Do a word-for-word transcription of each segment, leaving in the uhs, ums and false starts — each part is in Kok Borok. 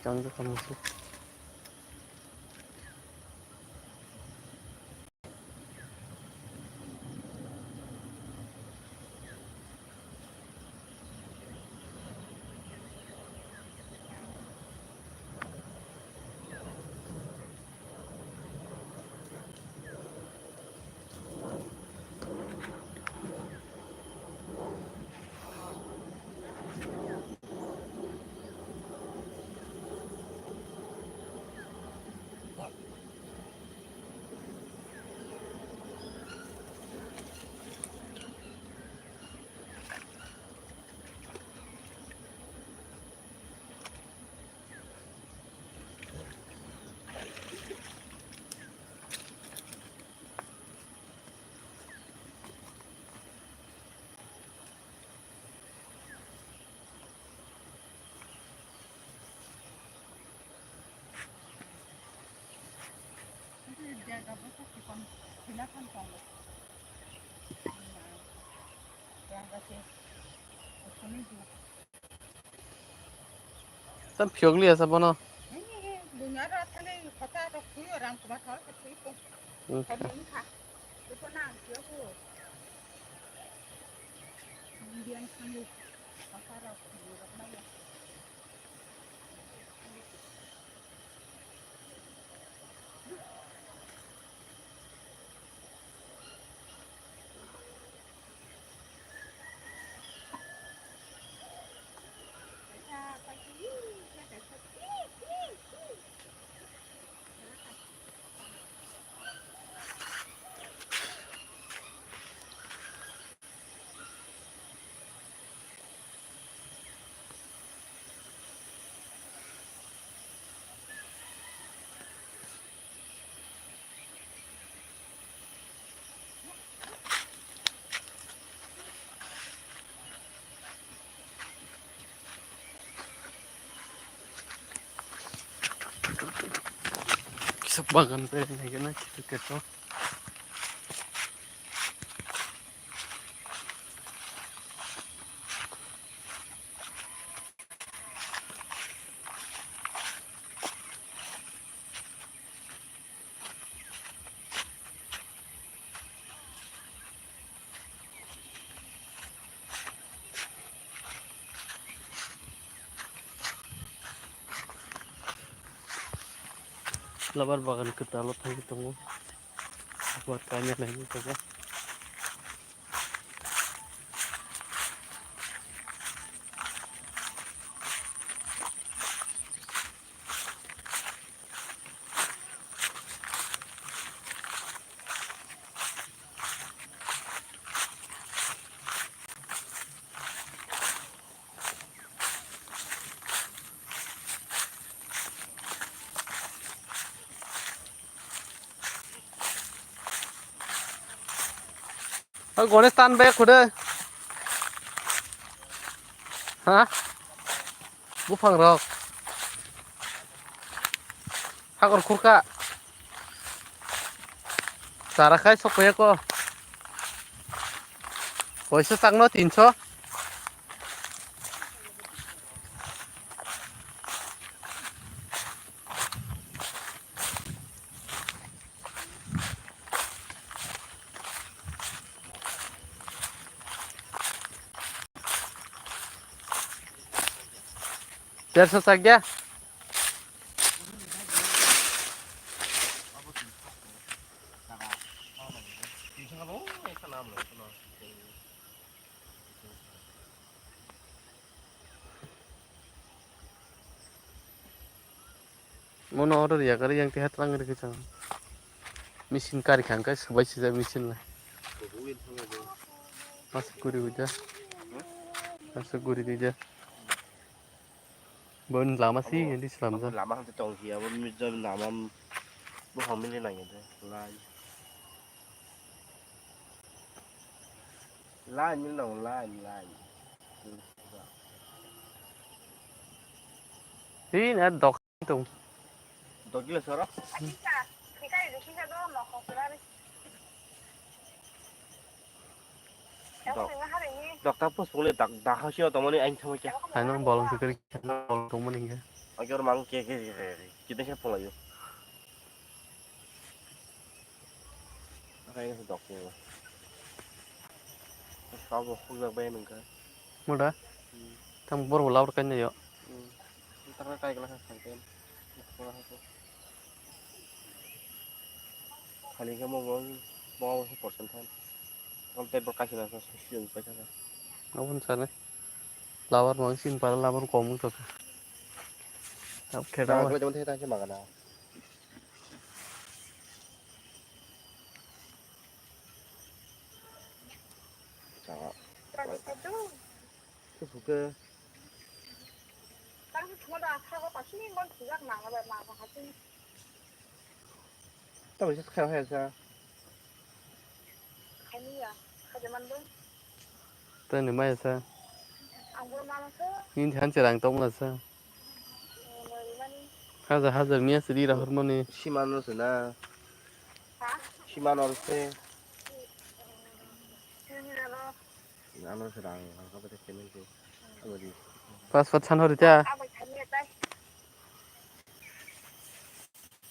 Chang kha musu. Tam phiyok liya sa bono. Bunya ra thani khata rok khuyo ram kuma thar khuyo. Hmm. Kami ini kha. Itu na ang khuyo ko. Indian kami khata rok khuyo rok na ya. Kisa bagan pe nai kena kitu keto. Labar bagan kwtal o thangwi tongo. Labar kainwi nainwi tongo. O Ganesh tan be khude. Ha? Buphang rok. Hakor khurka. Chara khai sok ya ko. Koisa chakno tinso. Derso chak ya. Mono order ya gari yang tihat lang rikhe chang. Machine kari khang kai subai sijak machine lai. Masa kuri huja. Masa kuri dija. Bon lama si hindi selam ja. Lama hante tong hiya, bon mi jam lama bo hamile nang ya de. Lai. Lai mi nang lai lai. Tin a dok. Tung. Dogila sara. Dok. Dokta pus pule dak dak hasi o tomoni ain thamai kya. Ano bolong pikir bolong tong mani kya. Agor mang ke ke ke ke. Kita siya pula yuk. Apa yang sedok ni? Sabo khujak bai nungkha. Muda? Hmm. Tang bor bo laur kan yo. Hmm. Tang kai kala kan kan. Khali khe mo mo mo se porsen than. Tang tei bo kaisa na sa siyong pai tha. Abun sale. Labar mang sin para labar kom wngkha. Tab kheda. Tang kle jomon thai tang se magana. Changa. Tang se sadu. Tang se thuma da sa ko pa sini mon thujak na ba ma ba ha sini. Tamo se khayo hai sa. Khani ya, khaje man bo. Tani mai sa. Ang bo ma sa. Nin than cherang tong na sa. Hajar hajar miya sidi ra hormoni. Simano se na. Ha? Simano se. Sini na lo. Ano se rang, ang kabo te payment ko. Ano di. Pas pat san hori ta. Amai thani tai.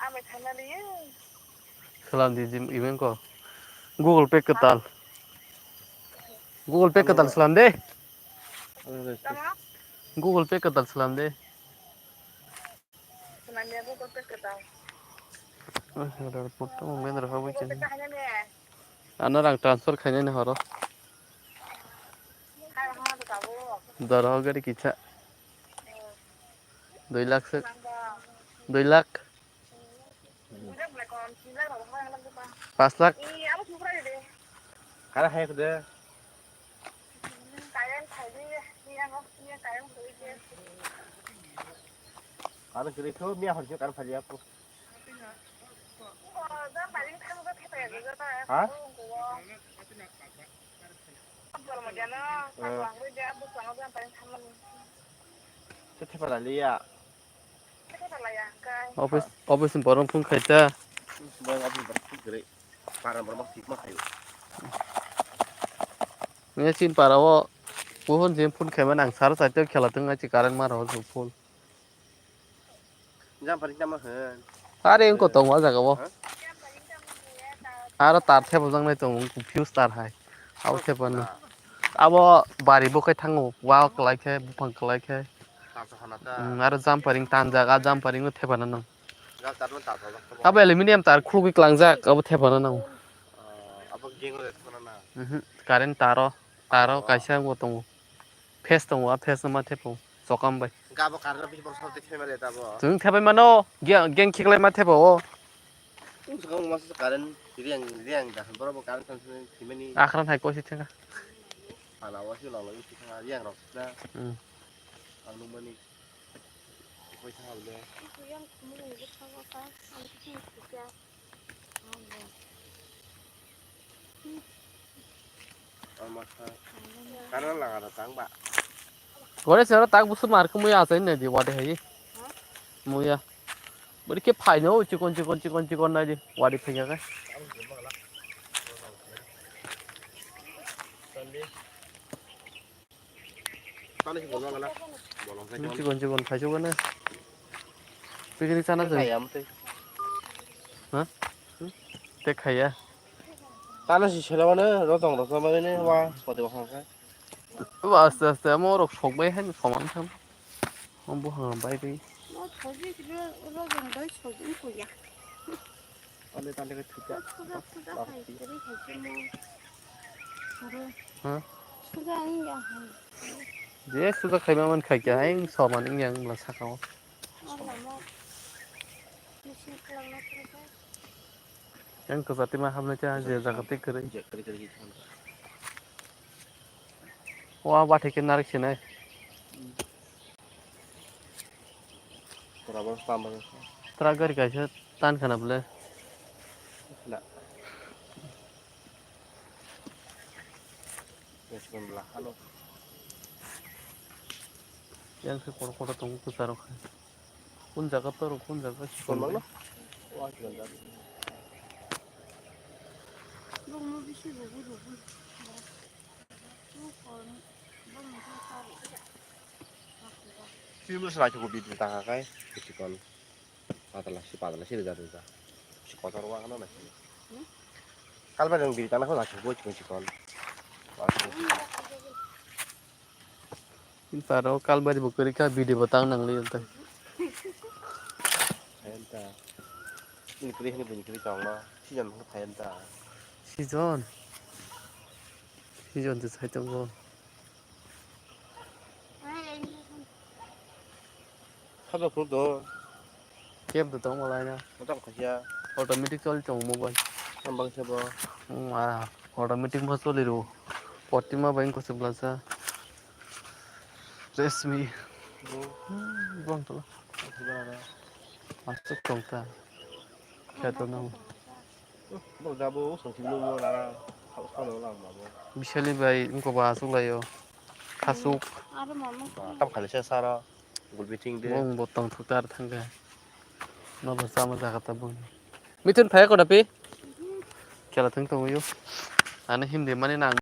Amai thani liye. Salam di jim imen ko. Google Pay ketal. Google Pay ketal salam de. Ano se. Tama? Google Pay ketal salam de. Swnamya Google Pay kwtal. Ah, order photo mo men rw habo Google Pay khe. Kahaya ne? Ano rang transfer khainani horo. Hai, ha, to tabo. Doro gari kicha. Hmm. Dui lakh se. Nang ba? Dui lakh. Bujak ble kon, sila ro, ha, ha, ha. Pas lakh. Ih, abo sumra de. Kara hai khode. Ano kiri kho miya hor kar phali apo. Ha? Eh. Se thepa daliya. Office, office ni borok phone khai ta. Borok office ni borok phone kwrwi. Para borok ma sik ma khayo. Nini chin para o, buhun jin phone khai mani ang saro chaito khela thung nai chi current ma rw phone. Jam paring tamo hwn. Are wngkha tongo o jaga o. Ha? Aro tar thepajak nai tongo, fuse tar hai. Abo thepano. Abo bari bo khe thango, wa kwlai khe, buphang kwlai khe. Tar sa hana ta. Hmm, aro jam paring tanjak, a jam paring no thepana nang. Jam tar no tar sa jak. Abo aluminium tar khulugwi klangjak, abo thepana nang. Ah, abo geng o thepana na. Mhm, current taro, taro kaisa wngbo tongo. Phase tongo, a phase no ma thepo, chokam bai. Gabo karna bisi borok sabti themale tabo. Chwng thepai mano, ge-, geng khiklai ma thepo o. Chwng saka masa current riang, riang da, borok bo current thang thang thimani. Akhran hai kosi thenga. Phala wasi lalo isi thanga riang rok na. Hmm. Ang nungmani. Koi thang le. Ama kha. Kana laga da tang ba. Gore sero tak busu mar khe muya asai ne di wade hai. Muya. Bori khe phai no chikon chikon chikon chikon nai di wade phai ga. Tani si bolong gana. Bolong sai. Chikon chikon khai chukon na. Picnic sana jai. Kaya mate. Ha? Te khaya. Tana si sela mane rotong rotong mane wa pode wa hangka. Ba aste aste amo rok sok bai han soman tham. Om bo hang bai bai. Mo thoji kilo rotong bai sok in kuya. Tande tande ke thuka. Suga suga hai kiri hai kiri mo. Aro. Ha? Suga ang ya hai. Je suga khai ma man khai kya hai soman ang yang la sakao. Ang lama. Misi kelang na kiri kai. Yang kesa tima hamna cha je jaga te kiri. Je kiri kiri kiri. Wa ba theke narik sinai. Pura bos tama. Truck gari kaisa tan khana bole. Na. Yes, bela halo. Yang se kotor kotor tongo kwcharo khai. Kun jaga toro kun jaga sikon bai. Wa sikon jaga. Bongno bisi rubu rubu. Bongno bisi rubu rubu. Film no se naithok o video tangka kai chikon. Patala si patala si rwja rwja. Si kotor wa khana naithok. Kalbai rang video tangna kho naithok bo chikon chikon. Paro kalbari bo kwrwi kha, video bo tang nang li ta. Phai ta. Ni kwrwi hini bini kwrwi tong ma. Season phai ta. Season. Season to sai tongo. Haba khuluk do. Keb do tong malai na. Motor khasia. Automatic choli tong mobile. Ambang sebo. Ma automatic ma choli ro. Potima bai ko sebla sa. Resmi. Bro. Bang to. Masuk tong ta. Kya to na. Bro jabo song sing lo mo na. Khalo lang ma bo. Bisali bai ko ba asuk layo. Khasuk. Tam khali se sara. Gulbi thing de. Bong botong thuktar thangka. No ba sama jaga ta bong. Mithun phai ko dapi. Kela thang tong yo. Ani himdi mani nang.